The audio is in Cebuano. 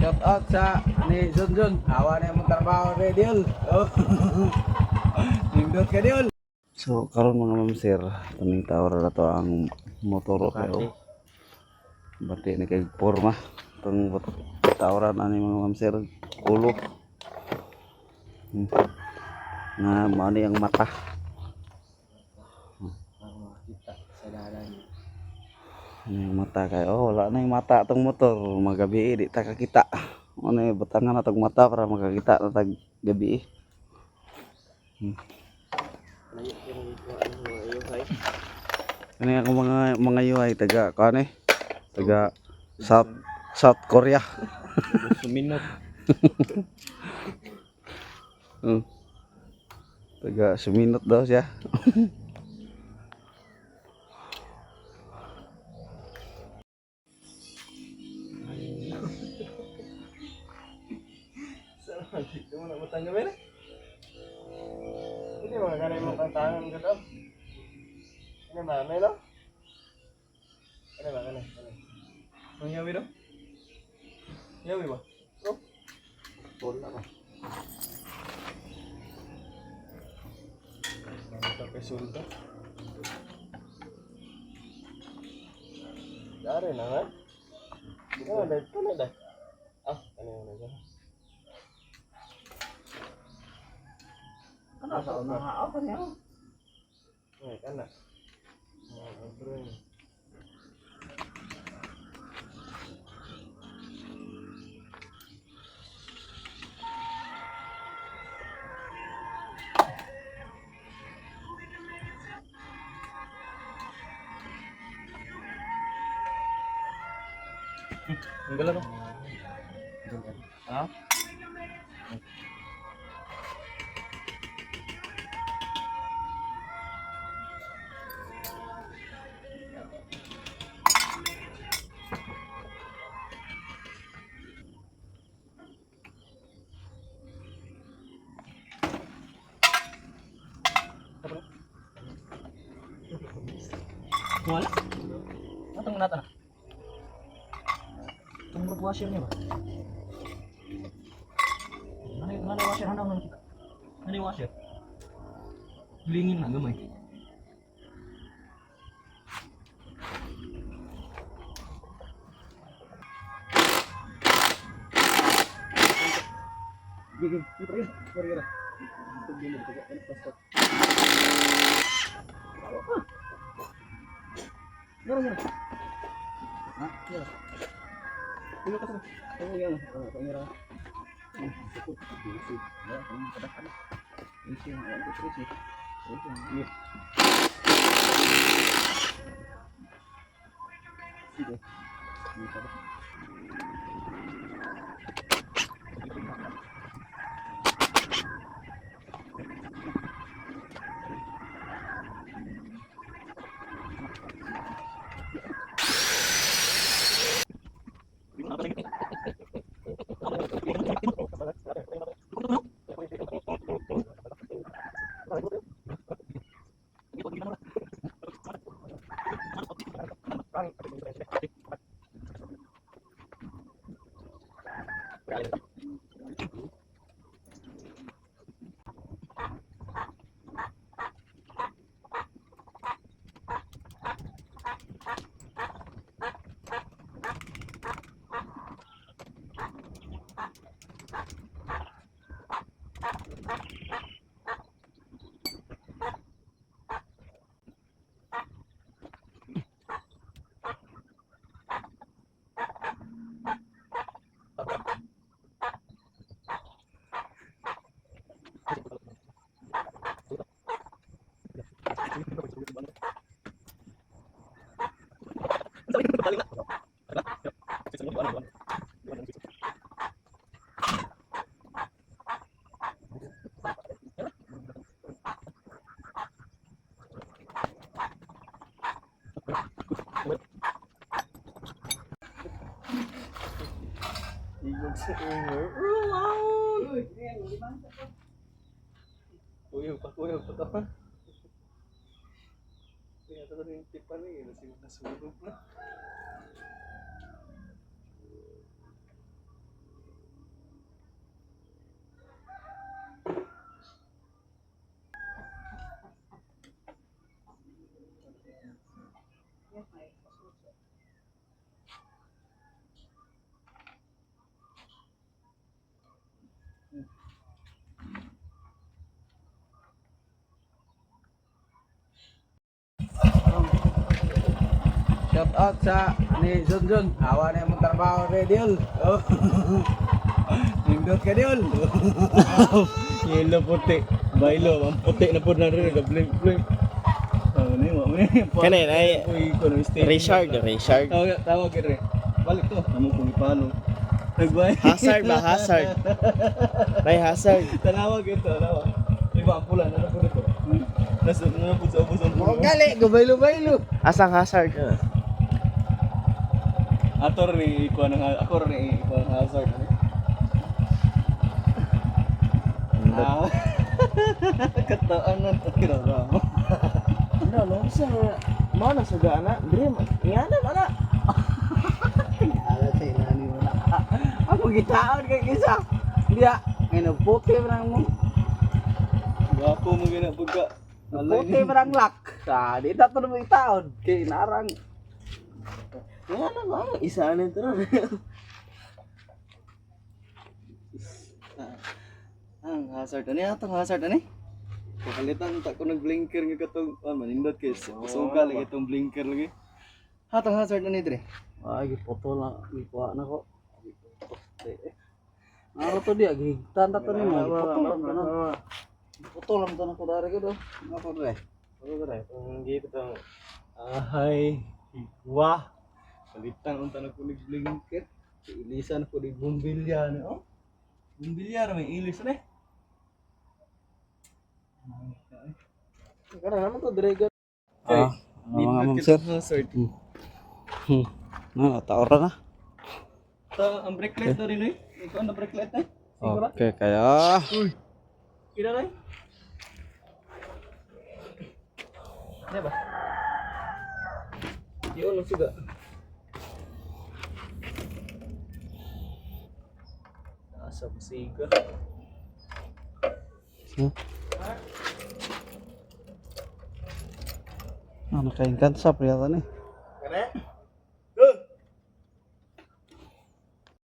Shout out sa ni Junjun. Awa na imong trabaho re Diol. Oh. Nindot ka, Diol. So karon, mga ma'am sir, kaning tawo ra to ang motor kayo. Bati ni kay porma tong tawran ani, mga ma'am sir, ulo. Nga mao ni ang mata. Makita sa dalan. Ano yung mata kay, oh, wala na yung mata tong motor, magabi di ta kakita. Ano eh, butangan na tong mata para makakita na tag gabi. Ano yung mga UI taga kuan eh? Taga South South Korea. Suminot. Taga suminot daw siya. Saan dito mo na matangga ba? Hindi mo ganay mo kantangan ko to. Ano ba, Melo? Ano ba, ano? Ano? Ang yawi do? Yawi ba? Oh. Bola ba? Mga kay sulta. Dari na ha? Oh, dahil ito na dahil. Ah, ano yun na Ano sa una ha pa niya? Ay, kana. Ah, bro. Ang gala no? Ha? Wala. Atong nata na. Itong group washer niya ba? Ano yung ano washer? Ano ano kita? Ano yung washer? Lingin na gamay. Igog sa ingo. Kuyog pa ka pa. Kaya ito rin yung tipan eh. Nasunog na. Shout out sa ni John John. Awa na imong trabaho re, Diol. Oh. Nindot ka, Diol. Yellow puti. Bailo, ang puti na po na rin nag-blink blink. Oh, ni mo ni. Kani, ay- Uy, kuno state. Richard, Richard. Tawag tawag rin. Balik to. Amo kong ipalo. Nagbay. Hazard ba? Hazard. Nay hazard. Tanawag ito, tanawa. Iba ang pula, ano po dito? Nasa ano po sa ubos ang pula. Mo gali, gubaylo-baylo. Asang hazard? Ator ni ikuha ng ako ni ikuha ng hazard. Ano? Ah. Kataan na kira mo. Ano, no? Sa mao na suga ana. Diri ingana ana. Ala sa inani mo na. Ako gitaon kay isa. Diya, ngayon puti man ang mo. Gwapo mo gina pagka. Puti man ang lock. Ah, di ta to mo itaon kay narang. Ingana ba? Isa ana to. Ang hazard ani atong hazard ani. Pakalitan ta ko nag-blinker nga katong ah, manindot kay suga lagi itong blinker lagi. Hatong hazard ani dire. Ay, gipoto lang. Gikuha na ko. Ano to diya? Gihigtan ta to ni mo. Gipoto lang to na. Gipoto lang to na ko dari ko do. Ako dire. Ahay, higwa. Palitan unta na ko nag-blinker. Ilisan ko ni bumbilya ni oh. Bumbilya ra may ilis na eh. Kana naman to dire. Ah, mga ma'am sir. Hazard. Ano, taora na. Ta ang brake light na rin eh. Ikaw ang brake light eh. Siguro. Okay, kaya. Uy. Kira rin. Di ba? Yun ang suga. Nasa musiga. Ah, nakaingkan sa yata ni.